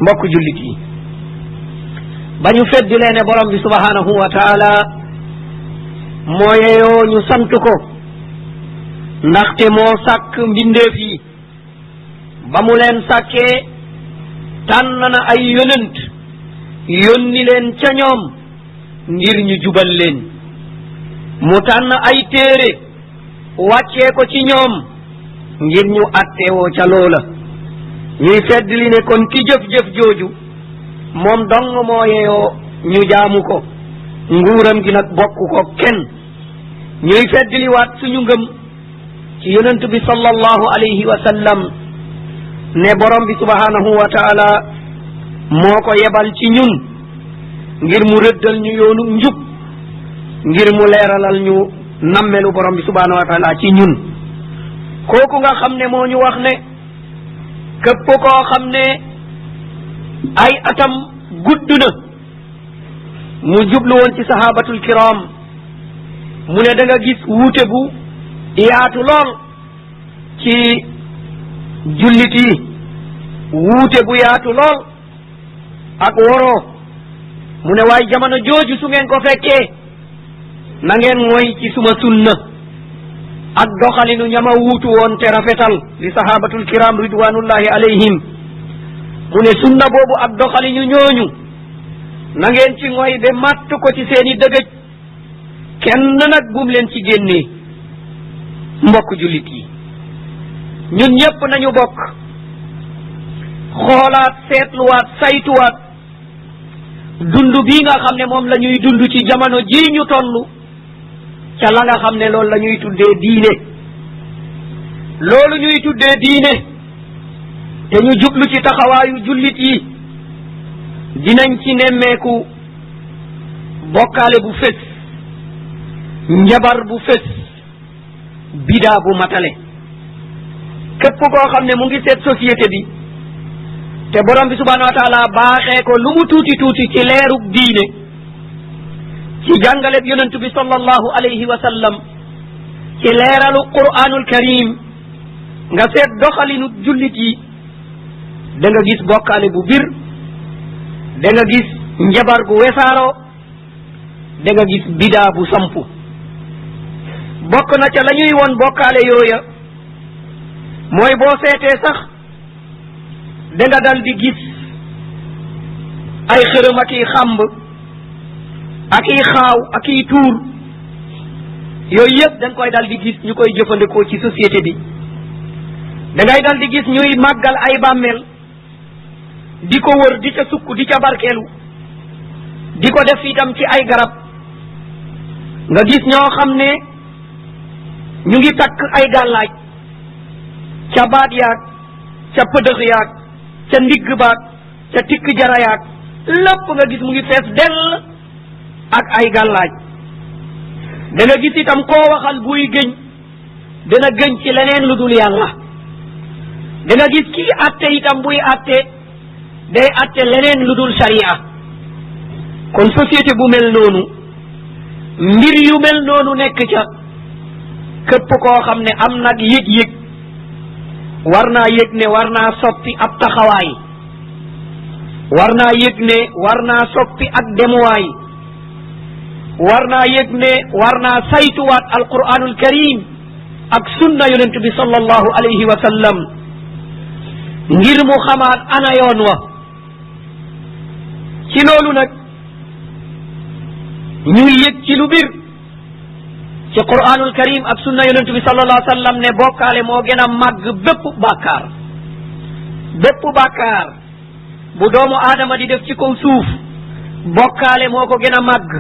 mbokk jullit yi ba ñu feddilee ne borom bi subhanahu wa taala moo yeyoo ñu sant ko ndaxte moo sàkk mbindeef yi ba mu leen sàkkee tànn na ay yonent yónni leen ca ñoom ngir ñu jubal leen mu tànn ay téere wàccee ko ci ñoom ngir ñu attewoo ca loola ñuy feddli ne kon ki jëf-jëf jooju moom dong moo yeyoo ñu jaamu ko nguuram gi nag bokk ko kenn ñuy feddliwaat suñu ngëm ci yonent bi sallallahu alayhi wa sallam ne borom bi subhanahu wa taala moo ko yebal ci ñun ngir mu rëddal ñu yoonu njub ngir mu leeralal ñu nammelu borom bi subhanahu wa taala ci ñun kooku nga xam ne moo ñu wax ne képp koo xam ne ay atam gudd na mu jublu woon ci sahabatul kiram mu ne da nga gis wuute bu yaatu lool ci jullit yi wuute bu yaatu lool ak woroo mu ne waaye jamono jooju su ngeen ko fekkee na ngeen mooy ci suma sunna ak doxalinu ñama wuutu woon te rafetal li sahabatul kiram ridwanullahi alayhim mu ne sunna boobu ak doxalinu ñooñu na ngeen ci ngoy ba matt ko ci seeni dëgëj kenn nag bum leen ci génnee mbokk jullit yi ñun ñépp nañu bokk xoolaat seetluwaat saytuwaat dund bii nga xam ne moom la ñuy dund ci jamono ji ñu toll ca la nga xam ne loolu la ñuy tuddee diine loolu ñuy tuddee diine te ñu jublu ci taxawaayu jullit yi dinañ ci nemmeeku bokkaale bu fés njabar bu fés bidaa bu matale képp koo xam ne mu ngi seet société bi te borom bi subhanahu wa taala baaxee ko lu mu tuuti tuuti ci leerug diine ci jàngaleb yonent bi sallallahu alayhi wa sallam ci leeralu qur'anul karim nga seet doxalinu jullit yi da nga gis bokkaale bu bir da nga gis njabar gu wesaaroo da nga gis bidaa bu sampu bokk na ca la ñuy won bokkaale yooya mooy boo seetee sax da nga dal di gis ay xërëm ak i xàmb ak i xaaw ak i tuur yooyu yëpp da nga koy dal di gis ñu koy jëfandikoo ci société bi da ngay dal di gis ñuy màggal ay bàmmeel di ko wër di ca sukk di ca barkeelu di ko def itam ci ay garab nga gis ñoo xam ne ñu ngi takk ay gàllaaj ca baat yaag ca pëdëx yaag ca ndigg baag ca tikk jara yaag lépp nga gis mu ngi fees dell ak ay gàllaaj da nga gis itam koo waxal buy gëñ dana gëñ ci leneen lu dul yàlla da nga gis kii atte itam buy atte day atte leneen lu dul sharia kon société bu mel noonu mbir yu mel noonu nekk ca képp koo xam ne am nag yëg-yëg war naa yëg ne war naa soppi ab taxawaay war naa yëg ne war naa soppi ak demuwaay war naa yëg ne war naa saytuwaat alquranul karim ak sunna yonent bi sallallahu alayhi wa sallam ngir mu xamaat ana yoon wa ci loolu nag ñuy yëg ci lu bir ci quranul karim ak sunna yonent bi sallallahu alayhi wa sallam ne bokkaale moo gën a màgg bépp bàkkaar bu doomu aadama di def ci kaw suuf bokkaale moo ko gën a màgg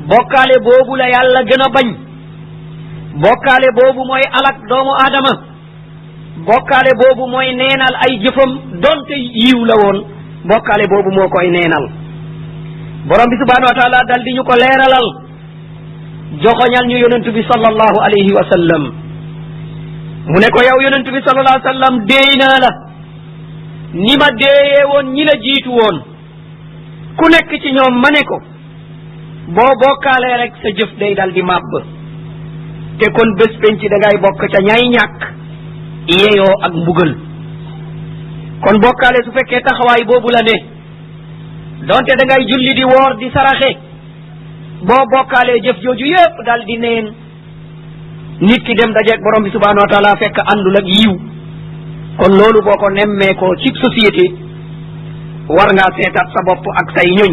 bokkaale boobu la yàlla gën a bañ bokkaale boobu mooy alak doomu aadama bokkaale boobu mooy neenal ay jëfam donte yiw la woon bokkaale boobu moo koy neenal borom bi subhanahu wa taala dal di ñu ko leeralal joxoñal ñu yonent bi sallallahu alayhi wa sallam mu ne ko yow yonent bi sallallahu alayhi wa sallam déey naa la ni ma déeyee woon ñi la jiitu woon ku nekk ci ñoom ma ne ko boo bokkaalee rek sa jëf day dal di màbb te kon bés penc da ngay bokk ca ñay ñàkk yeyoo ak mbugal kon bokkaale su fekkee taxawaay boobu la ne donte da ngay julli di woor di saraxe boo bokkaalee jëf jooju yépp dal di neen nit ki dem dajeeg borom bi subhanahu wa taala fekk àndul ak yiw kon loolu boo ko nemmee ko ci société war ngaa seetaat sa bopp ak say ñoñ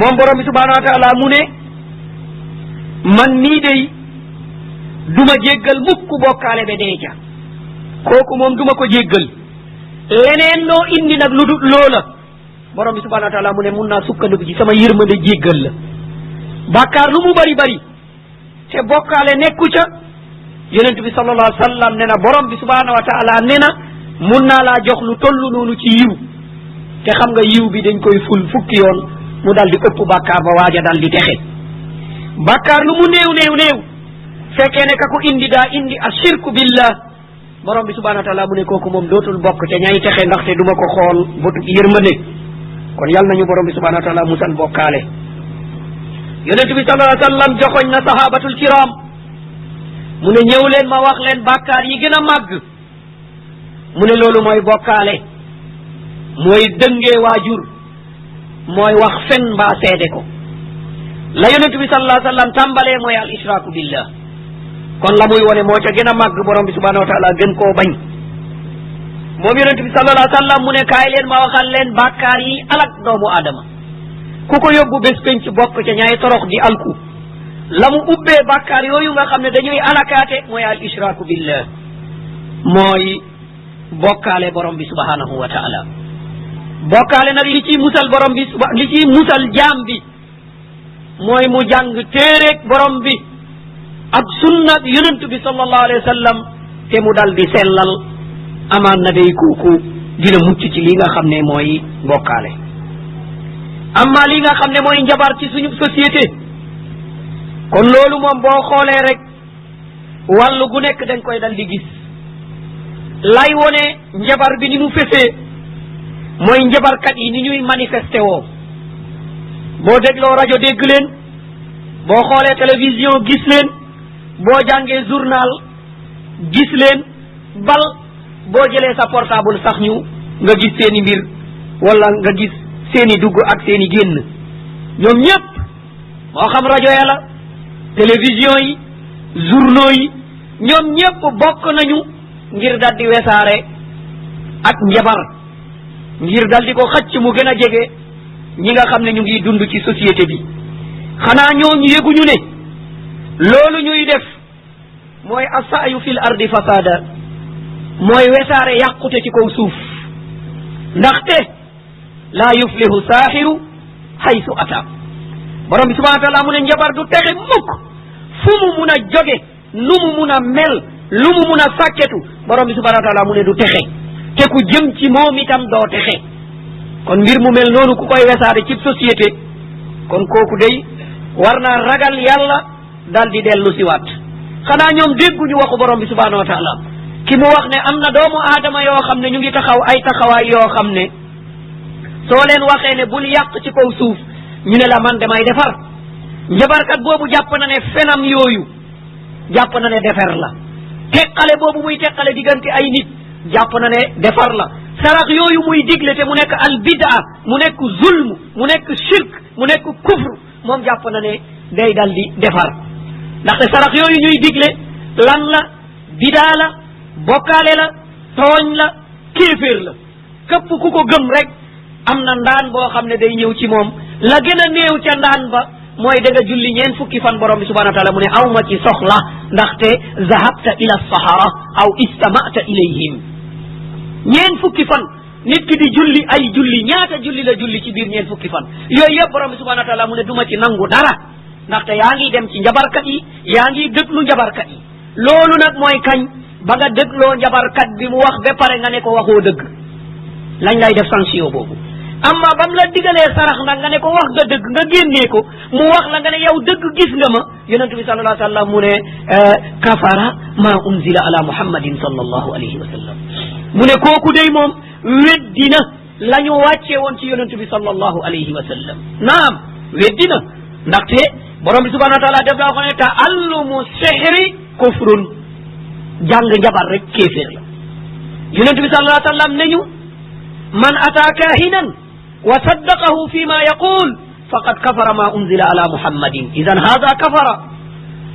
moom borom bi subhanahu wa taala mu ne man nii day duma jéggal mukk bokkaale be dee ja kooku moom duma ko jéggal leneen loo indi nag lu dul loola borom bi subhanahu wa taala mu ne mun naa sukkandiku ci sama yërmande jéggal la bàkkaar lu mu bari bari te bokkaale nekku ca yonent bi sallallahu alayhi wa sallam ne na borom bi subhanahu wa taala ne na mun naa laa jox lu toll noonu ci yiw te xam nga yiw bi dañ koy ful fukki yoon mu dal di ëpp bàkkaar ba waaja dal di texe bàkkaar lu mu néew néew néew fekkee ne ka ko indi daa indi ashirku billah borom bi subhanahu wa taala mu ne kooku moom dootul bokk te ñay texe ndaxte duma ko xool bëtu yërmande kon yal nañu borom bi subhanahu wa taala musal bokkaale yonent bi sallallahu alayhi wa sallam joxoñ na sahabatul kiram mu ne ñëw leen ma wax leen bàkkaar yi gën a màgg mu ne loolu mooy bokkaale mooy dëngee waajur mooy wax fen mbaa seede ko la yonent bi sallallahu alayhi wa sallam tàmbalee mooy al israku billah kon la muy wone moo ca gën a màgg borom bi subhanahu wa taala gën koo bañ moom yonent bi sallallahu alayhi wa sallam mu ne kaay leen ma waxal leen bàkkaar yi alak doomu aadama ku ko yóbbu bés penc bokk ca ñaay torox di alku la mu ubbee bàkkaar yooyu nga xam ne dañuy alakaate mooy al israku billah mooy bokkaale borom bi subhanahu wa taala bokkaale nag li ciy musal borom bi li ciy musal jaam bi mooy mu jàng téereeg borom bi ak sunna yonent bi sallallahu alayhi wa sallam te mu dal di sellal amaan na day kooku dina mucc ci li nga xam ne mooy bokkaale amma li nga xam ne mooy njabar ci suñu société kon loolu moom boo xoolee rek wàllu gu nekk dañ koy dal di gis lay wone njabar bi ni mu fesee mooy njabarkat yi ni ñuy manifesté woo boo dégloo rajo dégg leen boo xoolee télévision gis leen boo jàngee journal gis leen bal boo jëlee sa portable sax ñu nga gis seeni mbir wala nga gis seeni dugg ak seeni génn ñoom ñëpp moo xam rajo ya la télévision yi journaux yi ñoom ñëpp bokk nañu ngir dal di wesaare ak njabar ngir dal di ko xacc mu gën a jege ñi nga xam ne ñu ngi dund ci société bi xanaa ñooñu yëguñu ne loolu ñuy def mooy asaayu fil ardi fasada mooy wesaare yàqute ci kaw suuf ndaxte laa yuflihu saaxiru haysu ata borom bi subhanahu wa taala mu ne njabar du texe mukk fu mu mun a jóge nu mu mun a mel lu mu mun a sàkketu borom bi subhanahu wa taala mu ne du texe te ku jëm ci moom itam doo texe kon mbir mu mel noonu ku koy wesaare ci société kon kooku day war naa ragal yàlla dal di dellu siwaat xanaa ñoom dégguñu waxu borom bi subhanahu wa taala ki mu wax ne am na doomu aadama yoo xam ne ñu ngi taxaw ay taxawaay yoo xam ne soo leen waxee ne bul yàq ci kaw suuf ñu ne la man damay defar njabarkat boobu jàpp na ne fenam yooyu jàpp na ne defar la teqale boobu muy teqale diggante ay nit jàpp na ne defar la sarax yooyu muy digle te mu nekk al bidaa mu nekk zulm mu nekk shirk mu nekk kufr moom jàpp na ne day dal di defar ndaxte sarax yooyu ñuy digle lan la bidaa la bokkaale la tooñ la kéeféer la képp ku ko gëm rek am na ndaan boo xam ne day ñëw ci moom la gën a néew ca ndaan ba mooy da nga julli ñeen fukki fan borom bi subhanahu wa taala mu ne aw ma ci soxla ndaxte zahabta ila sahara aw istama'ta ilayhim ñeen fukki fan nit ki di julli ay julli ñaata julli la julli ci biir ñeen fukki fan yooyu yëpp borom bi subhanahu wa taala mu ne duma ci nangu dara ndaxte yaa ngi dem ci njabarkat yi yaa ngi déglu njabarkat yi loolu nag mooy kañ ba nga dégloo njabarkat bi mu wax ba pare nga ne ko waxoo dëgg lañ lay def sanction boobu amma bam la digalee sarax nag nga ne ko wax nga dëgg nga génnee ko mu wax la nga ne yow dëgg gis nga ma yonent bi sallallahu alayhi wa sallam mu ne kafara ma unzila ala muhammadin sallallahu alayhi wa sallam mu ne kooku day moom weddina la ñu wàccee woon ci yonent bi sallallahu alayhi wa sallam naam weddina ndaxte borom bi subhanahu wa taala def laa ko ne ta'allumu sihri kufrun jàng njabar rek kéeféer la yonent bi sallallahu alayhi wa sallam ne ñu man ataa kaahinan wa saddaqahu fi ma yaqul faqad kafara ma unzila ala muhammadin idan hada kafara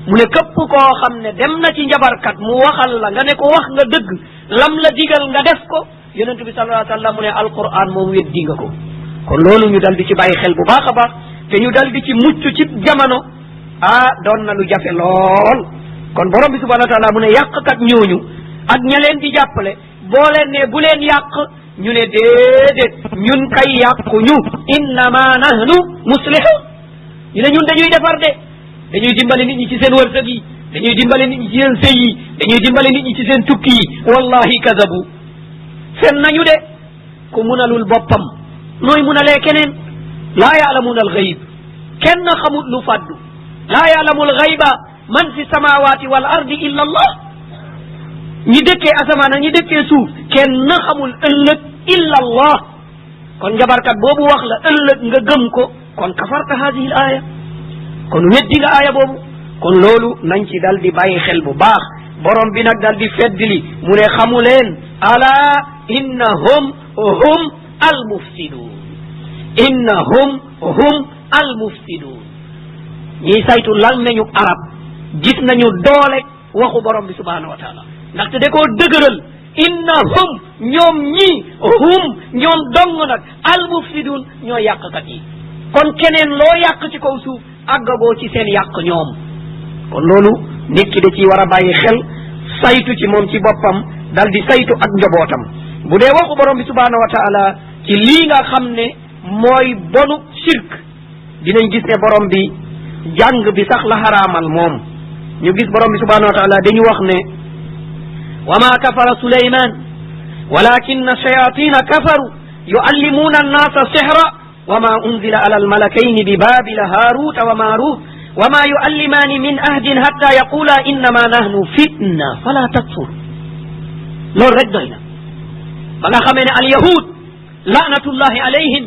mu ne képp koo xam ne dem na ci njabarkat mu waxal la nga ne ko wax nga dëgg lam la digal nga def ko yonent bi sallallahu alayhi wa sallam mu ne alquran moom weddi nga ko kon loolu ñu dal di ci bàyyi xel bu baax a baax te ñu dal di ci mucc ci jamono doon na lu jafe lool kon borom bi subhanahu wa taala mu ne yàqkat ñooñu ak ña leen di jàppale boo leen ne bu leen yàq ñu ne déedéet ñun kay yàquñu innama nahnu muslihun ñu ne ñun dañuy defar de dañuy dimbale nit ñi ci seen wërsëg yi dañuy dimbale nit ñi ci seen sëy yi dañuy dimbale nit ñi ci seen tukki yi wallahi kadabu fen nañu de ku munalul boppam nooy munalee keneen laa yaalamuuna alxayb kenn xamut lu faddu laa yaalamu alxayba man fi samawati wal ardi illa allah ñi dëkkee asamaan ak ñi dëkkee suuf kenn xamul ëllëg illa allah kon njabarkat boobu wax la ëllëg nga gëm ko kon kafarta hadihi al aya kon weddi nga aaya boobu kon loolu nañ ci dal di bàyyi xel bu baax borom bi nag dal di feddli mu ne xamu leen ala innahum hum al mufsidun innahum hum al mufsidun ñiy saytu lan nañu arab gis nañu doole waxu borom bi subhanahu wa taala ndaxte da koo dëgëral innahum ñoom ñii hum ñoom dong nag al mufsidun ñoo yàqkat yi kon keneen loo yàq ci kaw suuf àggagoo ci seen yàq ñoom kon loolu nit ki da ciy war a bàyyi xel saytu ci moom ci boppam dal di saytu ak njabootam bu dee waxu borom bi subhanahu wa taala ci lii nga xam ne mooy bonu shirk dinañ gis ne borom bi jàng bi sax la xaraamal moom ñu gis borom bi subhanahu wa taala dañu wax ne wa ma kafara suleyman walakinna shayatina kafaru yuallimuuna annaasa sihra wa ma unzila ala almalakayni bi babila haruta wa marut wa ma yuallimaani min ahdin hatta yaqula innama nahnu fitna fala takfur loolu rek doy na ba nga xamee ne al yahud laanatullahi alayhim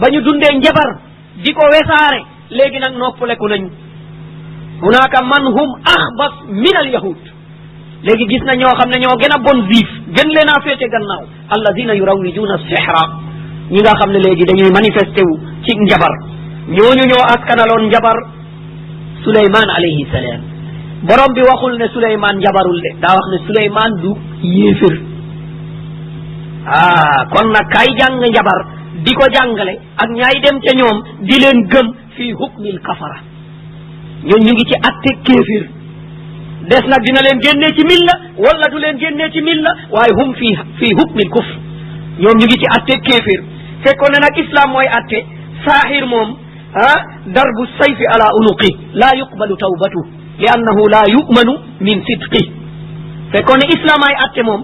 ba ñu dundee njabar di ko wesaare léegi nag noppaleku nañu hunaka man hum axbas min al yahud léegi gis na ñoo xam ne ñoo gën a bon juif gën leen a féete gannaaw alladina yurawwijuna sihra ñi nga xam ne léegi dañuy manifesté wu ci njabar ñooñu ñoo askanaloon njabar Suleymaan alayhi salaam borom bi waxul ne Suleymaan njabarul de daa wax ne Suleymaan du yéefër kon nag kay jàng njabar di ko jàngale ak ñaay dem ca ñoom di leen gëm fii hukmil kafara ñoom ñu ngi ci atte kéefir des nag dina leen génnee ci milla wala du leen génnee ci milla waaye hum fii hukmil kufr ñoom ñu ngi ci atte kéefir fekkoon ne nag islam mooy atte saaxir moom darbu sayfi ala unuqi laa yuqbalu tawbatu li annahu laa yumanu min sidqi fekkoon ne islam ay atte moom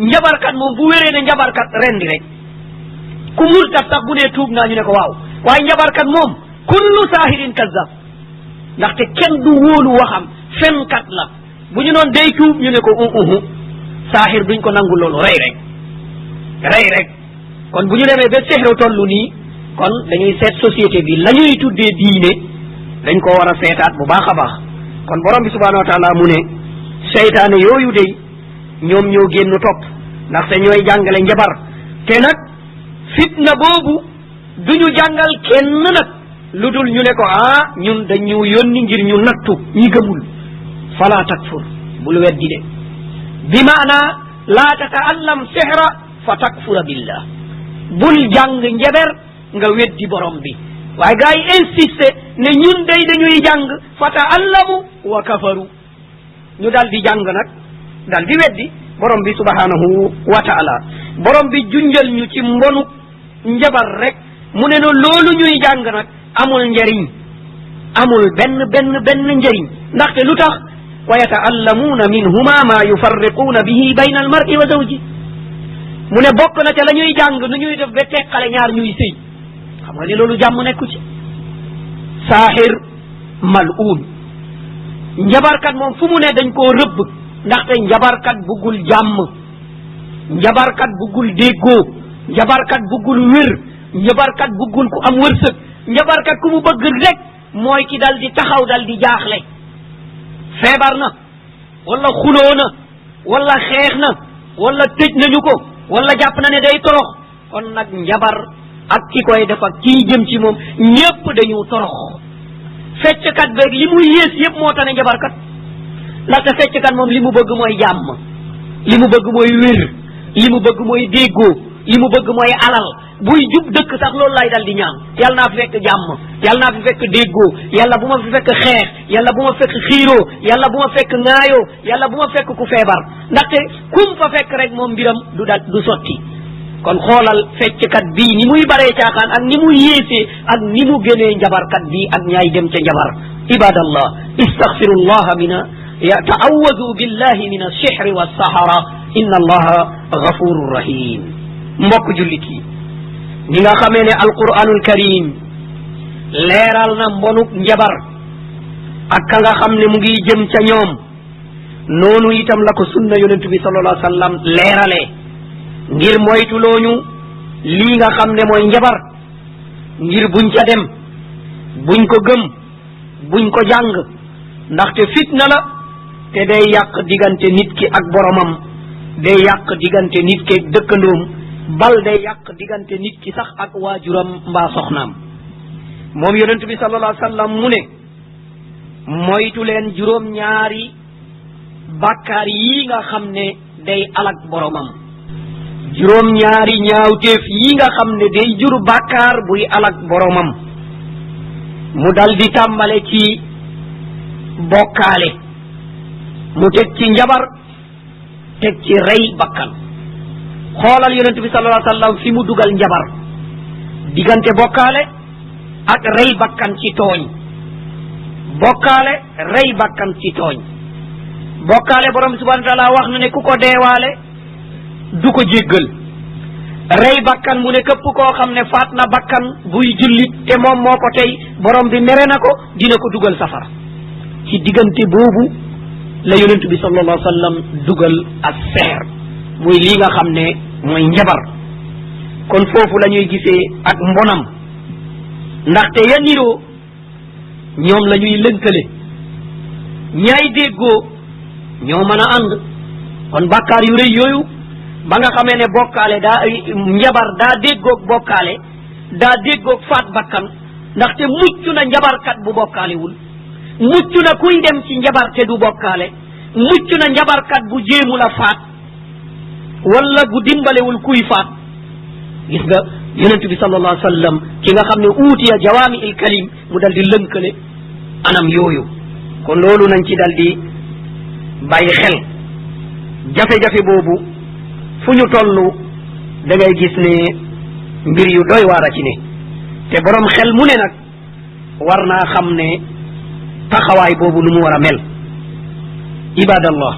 njabarkat moom bu wéree ne njabarkat rendi rek ku murtat sax bu nee tuub naa ñu ne ko waaw waaye njabarkat moom kullu saahirin kazzab ndaxte kenn du wóolu waxam fenkat la bu ñu noon day tuub ñu ne ko saahir duñ ko nangu loolu rey rek kon bu ñu demee ba sihru tollu nii kon dañuy seet société bi la ñuy tuddee diine dañ ko war a seetaat bu baax a baax kon borom bi subhanahu wa taala mu ne seytaane yooyu day ñoom ñoo génn topp ndaxte ñooy jàngale njabar te nag fitna boobu duñu jàngal kenn nag lu dul ñu ne ko ñun dañu yónni ngir ñu nattu ñi gëmul fala takfur bul weddi de bi maana laa tata'allam sihra fa takfura billah bul jàng njaber nga weddi borom bi waaye gaa yi insisté ne ñun day dañuy jàng fa ta'allamu wa kafaru ñu dal di jàng nag dal di weddi borom bi subhanahu wa ta'ala borom bi junjal ñu ci mbonu njabar rek mu ne no loolu ñuy jàng nag amul njariñ amul benn njariñ ndaxte lu tax wa yata'allamuuna minhuma ma yufarriquuna bihi bayna al mar'i wa zawji mu ne bokk na ca la ñuy jàng nu ñuy def ba teqale ñaar ñuy sëy xam nga ni loolu jàmm nekku ci saaxir mal'uun njabarkat moom fu mu ne dañ koo rëbb ndaxte njabarkat buggul jàmm njabarkat buggul déggoo njabarkat buggul wér njabarkat buggul ku am wërsëg njabarkat ku mu bëgg rek mooy ki dal di taxaw dal di jaaxle feebar na wala xuloo na wala xeex na wala tëj nañu ko wala jàpp na ne day torox kon nag njabar ak ki koy def ak kii jëm ci moom ñépp dañu torox fecckat beeg li muy yées yépp moo tax ne njabarkat ndaxte fecckat moom li mu bëgg mooy jàmm li mu bëgg mooy wér li mu bëgg mooy déggoo li mu bëgg mooy alal buy jub dëkk sax loolu lay dal di ñaan yàlla naa fi fekk jàmm yàlla naa fi fekk déggoo yàlla bu ma fi fekk xeex yàlla bu ma fekk xiiroo yàlla bu ma fekk ŋaayoo yàlla bu ma fekk ku feebar ndaxte kum fa fekk rek moom mbiram du sotti kon xoolal fecckat bii ni muy baree caaxaan ak ni muy yéesee ak ni mu gënee njabarkat bii ak ñaay dem ca njabar ibadallah istaghfirullaha ta'awwadu billahi min ash-sihri was-sahara inna allaha ghafurur rahim mbokk jullit yi ñi nga xamee ne alquranul karim leeral na mbonuk njabar ak ka nga xam ne mu ngi jëm ca ñoom noonu itam la ko sunna yonentu bi sallallahu alayhi wa sallam leeralee ngir moytulooñu lii nga xam ne mooy njabar ngir buñ ca dem buñ ko gëm buñ ko jàng ndaxte fitna la te day yàq diggante nit ki ak boromam day yàq diggante nit ki ak dëkkandoom bal day yàq diggante nit ki sax ak waajuram mbaa soxnaam moom yonent bi sallallahu alayhi wa sallam mu ne moytu leen juróom-ñaari bàkkaar yi nga xam ne day alak boromam juróom-ñaari ñaawteef yi nga xam ne day jur bàkkaar buy alak boromam mu dal di tàmbale ci bokkaale mu teg ci njabar teg ci rey bakkan xoolal yonent bi sallallahu alayhi wa sallam fi mu dugal njabar diggante bokkaale ak rey bakkan ci tooñ bokkaale rey bakkan ci tooñ bokkaale borom bi subhanahu wa taala wax na ne ku ko deewaale du ko jéggal rey bakkan mu ne képp koo xam ne faat na bakkan buy jullit te moom moo ko tey borom bi mere na ko dina ko dugal safara ci diggante boobu la yonent bi sallallahu alayhi wa sallam dugal ak seer muy lii nga xam ne mooy njabar kon foofu la ñuy gisee ak mbonam ndaxte ya niroo ñoom la ñuy lënkale ñaay déggoo ñoo mën a ànd kon bàkkaar yu rëy yooyu ba nga xamee ne bokkaale njabar daa déggoog bokkaale daa déggoog faat bakkan ndaxte mucc na njabarkat bu bokkaalewul mucc na kuy dem ci njabar te du bokkaale mucc na njabarkat bu jéemu la faat wala bu dimbalewul kuy faat gis nga yonent bi sallallahu alayhi wa sallam ki nga xam ne uutiya jawaami il kalim mu dal di lënkale anam yooyu kon loolu nañ ci dal di bàyyi xel jafe-jafe boobu fu ñu toll da ngay gis ne mbir yu doy waar a ci ne te borom xel mu ne nag war naa xam ne taxawaay boobu nu mu war a mel ibadallah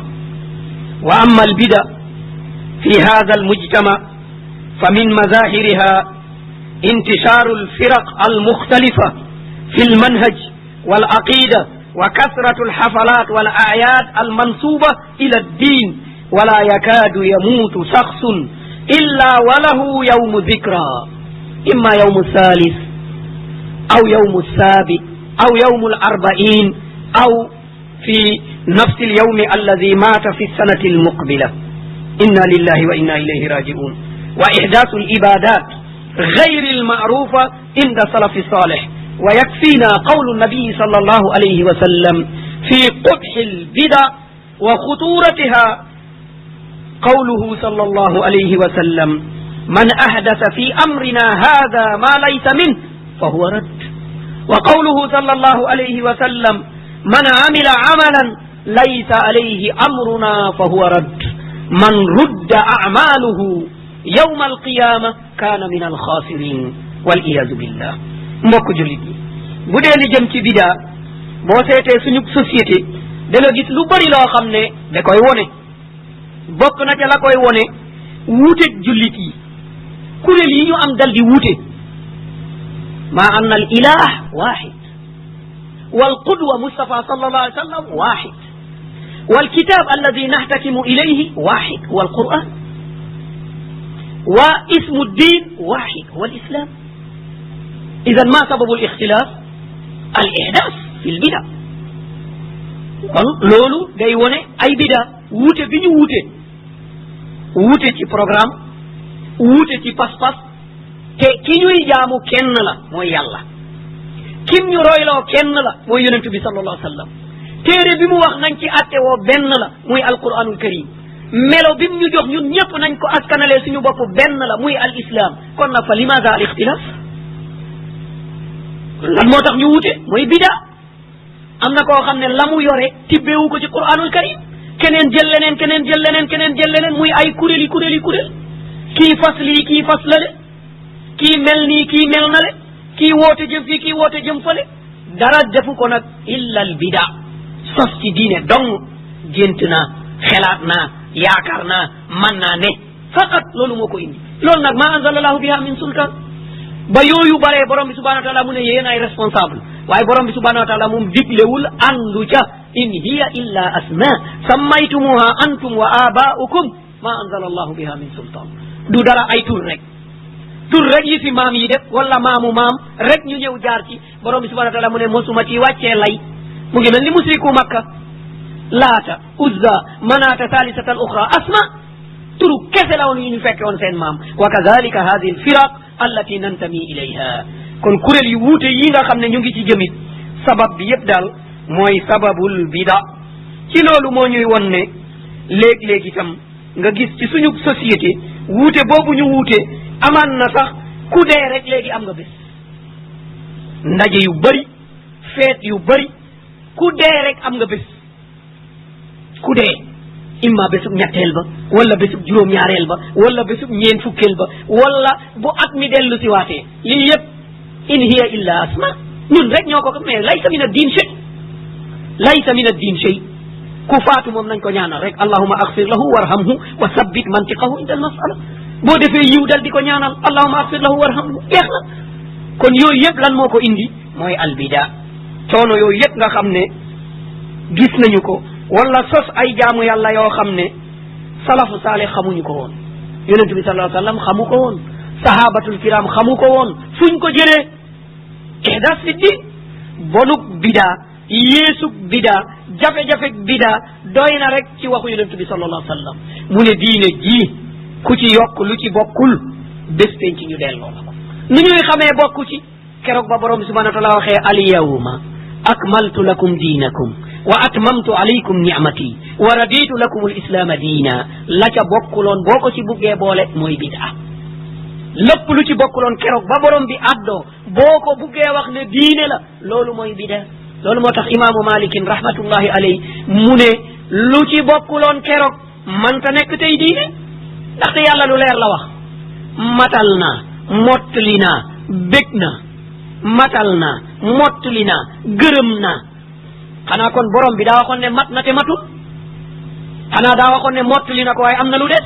wa amma al bida fi hada al mujtama fa min mazahiriha intisharu al firaq al mukhtalifa fi al manhaj wal aqida wa kasratu al hafalat wal a'yad al mansuba ila ad din wala yakadu yamutu shakhsun illa wa lahu yawm dhikra imma yawm thalith aw yawm sabi aw yawm al-arba'in aw fi nafs al-yawm alladhi mata fi as-sanati al-muqbila inna lillahi wa inna ilayhi raji'un wa ihdathu al-ibadat ghayr al-ma'rufa inda salaf salih wa yakfina qawlu an-nabi sallallahu alayhi wa sallam fi qubh al-bid'a wa khuturatiha qawluhu sallallahu alayhi wa sallam man ahdatha fi amrina hadha ma laysa min fa huwa radd وقوله صلى الله عليه وسلم من عمل عملا ليس عليه أمرنا فهو رد من رد أعماله يوم القيامة كان من الخاسرين والعياذ بالله mbokk jullit yi bu dee li jëm ci bidaa boo seetee suñu société da nga gis lu bari loo xam ne da koy wone bokk na ca la koy wone wuuteeg jullit yi kuréel yi ñu am dal di wuute مع أن الإله واحد والقدوة مصطفى صلى الله عليه وسلم واحد والكتاب الذي نحتكم إليه واحد هو القرآن واسم الدين واحد هو الإسلام إذا ما سبب الاختلاف؟ الإحداث في البدع لولو day wone ay bida wuute bi ñu wuute wuute ci programme wuute ci pas-pas te ki ñuy jaamu kenn la mooy yàlla kim ñu royloo kenn la mooy yonentu bi sallallahu alayhi wa sallam téere bi mu wax nañ ci atte woo benn la muy alquranul karim melo bi mu ñu jox ñun ñëpp nañ ko askanalee suñu bopp benn la muy al islam kon nag fa limaza al ixtilaf lan moo tax ñu wuute mooy bida am na koo xam ne la mu yore tibbeewu ko ci quranul karim keneen jël leneen keneen jël leneen keneen jël leneen muy ay kuréel kii fas lii kii fas lale kii mel nii kii mel na le kii woote jëm fii kii woote jëm fale dara defu ko nag illa al bida sos ci diine dong gént naa xelaat naa yaakaar naa man naa ne faqat loolu moo ko indi loolu nag ma anzalallahu biha min sultan ba yooyu baree borom bi subhanahu wa taala mu ne yéen ay responsable waaye borom bi subhanahu wa taala moom diglewul andu ca in hiya illa asma sammaytumuha antum wa aba'ukum ma anzalallahu biha min sultan du dara ay tur rek yi fi maam yi def wala maamu maam rek ñu ñëw jaar ci borom bi subhanahu wa taala mu ne mosuma ci wàccee lay mu ngi mel ni musriku makka laata uzza manaata thalithata al ukhra asma turu kese la woon yu ñu fekke woon seen maam wa kadhalika hadhihi al firaq allati nantami ilayha kon kuréel yu wuute yi nga xam ne ñu ngi ci jëmit sabab bi yëpp daal mooy sababul bida ci loolu moo ñuy won ne léeg-léeg itam nga gis ci suñu société wuute boobu ñu wuute amaan na sax ku dee rek léegi am nga bés ndaje yu bëri feet yu bëri ku dee rek am nga bés ku dee imma bésub ñetteel ba wala bésub juróom-ñaareel ba wala bésub ñeen fukkeel ba wala bu at mi dellu si waatee lii yëpp in hiya illa asma ñun rek ñoo ko mais laysa min ad-din shay laysa min ad-din shay ku faatu moom nañ ko ñaanal rek allahumma aghfir lahu warhamhu wa sabbit mantiqahu inda al-mas'ala boo defee yiw dal di ko ñaanal allahumma aghfir lahu warhamhu jeex na kon yooyu yëpp lan moo ko indi mooy albida coono yooyu yëpp nga xam ne gis nañu ko wala sos ay jaamu yàlla yoo xam ne salafu saalih xamuñu ko woon yonentu bi sallallahu alayhi wa sallam xamu ko woon sahabatul kiram xamu ko woon fuñ ko jëlee ihdas fi din bonuk bidaa yeesug bidaa jafe-jafe bidaa doy na rek ci waxu yonentu bi sallallahu alayhi wa sallam mu ne diine ji ku ci yokk lu ci bokkul bés penc ci ñu delloo la ko nu ñuy xamee bokku ci keroog ba borom bi subhanahu wa taala waxee al yawma akmaltu lakum diinakum wa atmamtu alaykum ni'mati wa raditu lakum al islaama diina la ca bokkuloon boo ko ci buggee boole mooy bid'a lépp lu ci bokkuloon keroog ba borom bi addoo boo ko buggee wax ne diine la loolu mooy bid'a loolu moo tax imaamu malikin rahmatullahi alayhi mu ne lu ci bokkuloon keroog manta nekk tey diine ndaxte yàlla lu leer la wax matal naa mottali naa bég na matal naa mottali naa gërëm naa xanaa kon borom bi daa waxoon ne mat na te matul xanaa daa waxoon ne mottali na ko waaye am na lu des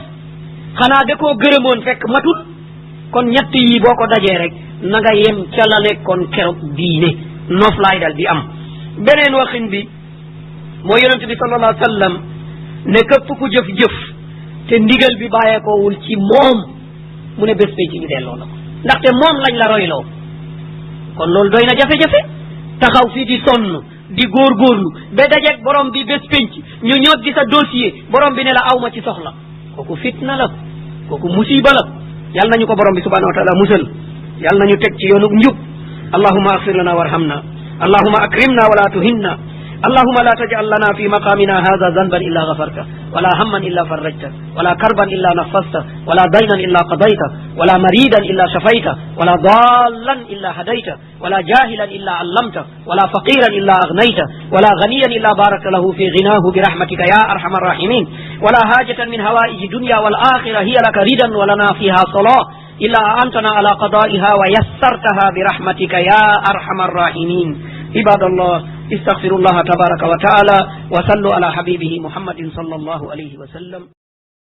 xanaa da koo gërëmoon fekk matul kon ñett yi boo ko dajee rek na nga yem ca la nekkoon keroog diine noof laay dal di am beneen waxin bi mooy yonente bi sallallahu alayhi wa sallam ne képp ku jëf-jëf te ndigal bi bàyyeekoowul ci moom mu ne bés bee ci ñu delloo la ko ndaxte moom lañ la royloo kon loolu doy na jafe-jafe taxaw fii di sonn di góorgóorlu ba dajeeg borom bi bés penc ñu ñot di sa dossier borom bi ne la awma ci soxla kooku fitna la kooku musiba la yal nañu ko borom bi subhanahu wa taala musal yal nañu teg ci yoonu njub allahumma aghfir lana warhamna allahumma akrimna wala tuhinna اللهم لا تجعل لنا في مقامنا هذا ذنبا إلا غفرته ولا هما إلا فرجته ولا كربا إلا نفسته ولا دينا إلا قضيته ولا مريدا إلا شفيته ولا ضالا إلا هديته ولا جاهلا إلا علمته ولا فقيرا إلا أغنيته ولا غنيا إلا بارك له في غناه برحمتك يا أرحم الراحمين ولا حاجة من هوائج الدنيا والآخرة هي لك ردا ولنا فيها صلاة إلا أعنتنا على قضائها ويسرتها برحمتك يا أرحم الراحمين عباد الله استغفروا الله تبارك وتعالى وصلوا على حبيبه محمد صلى الله عليه وسلم